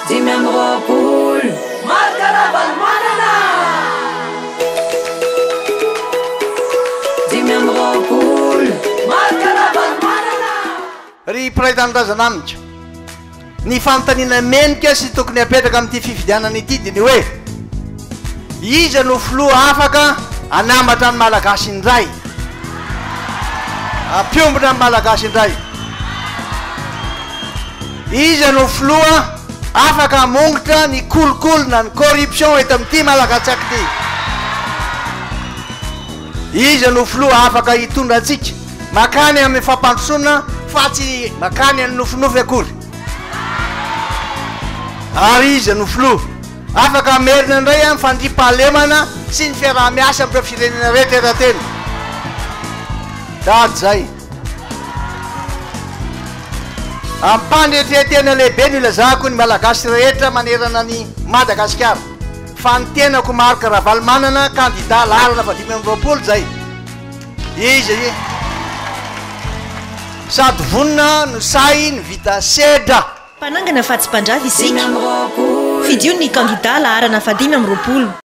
25. Marc Ravalomanana! 25. Marc Ravalomanana! Ry mpiray tanindrazana amiko, ny fanontaniana mendrika sy tokony hapetraka amin'ity fifidianana ity dia ny hoe, iza no filoha afaka hanambatra ny Malagasy indray? Hampiombona ny Malagasy indray? Iza no filoha afaka hamongotra ny kolikoly na ny corruption eto amin'ity Malagasy ity? Iza no filoha afaka hitondra antsika makany amin'ny fampandrosoana fa tsy makany amin'ny nofinofy akory? Ary iza no filoha afaka hamerina indray ny fandriampahalemana sy ny fiaraha-miasa amin'ireo firenena rehetra eran-teny? Dady izay. Am-panetren-tena lehibe no ilazako ny Malagasy rehetra manerana an'i Madagasikara fa ny tenako Marc Ravalomanana kandida laharana faha 25 izay izy sady vonona no sahy ny vita sedra. Mpanangana fa tsy mpandrava isika. Fidio ny kandida laharana faha 25.